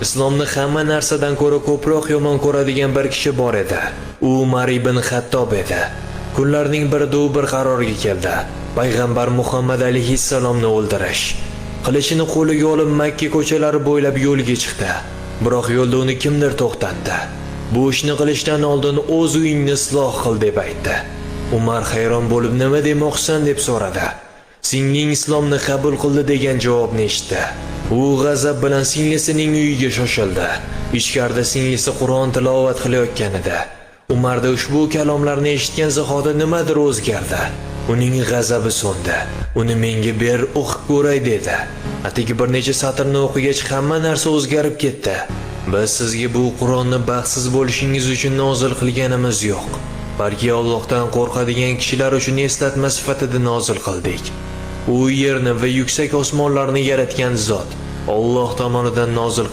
Islomni hamma narsadan ko'ra ko'proq yomon ko'radigan bir kishi bor edi. U Umar ibn Xattob edi. Kunlarning birida u bir qarorga keldi. Payg'ambar Muhammad alayhissalomni o'ldirish. Qilichini qo'liga olib Makka ko'chalari bo'ylab yo'lga chiqdi. Biroq yo'lda uni kimdir to'xtatdi. "Bu ishni qilishdan oldin o'z uyingni isloh qil", deb aytdi. Umar hayron bo'lib, "Nima demoqchisan?" deb so'radi. "Singling islomni qabul qildi", degan javobni eshitdi. U g'azab bilan singlisining uyiga shoshildi. Ichkarida singlisi Qur'on tilovat qilayotgan edi. Umarda ushbu kalomlarni eshitgan zahoti nimadir o'zgardi. Uning g'azabi so'ndi. "Uni menga ber, o'qib ko'ray", dedi. Atigi bir necha satrni o'qigach, hamma narsa o'zgarib ketdi. "Biz sizga bu Qur'onni baxtsiz bo'lishingiz uchun nozil qilganimiz yo'q, balki Allohdan qo'rqadigan kishilar uchun eslatma sifatida nozil qildik. U yerni va yuksak osmonlarni yaratgan zot Alloh tomonidan nozil.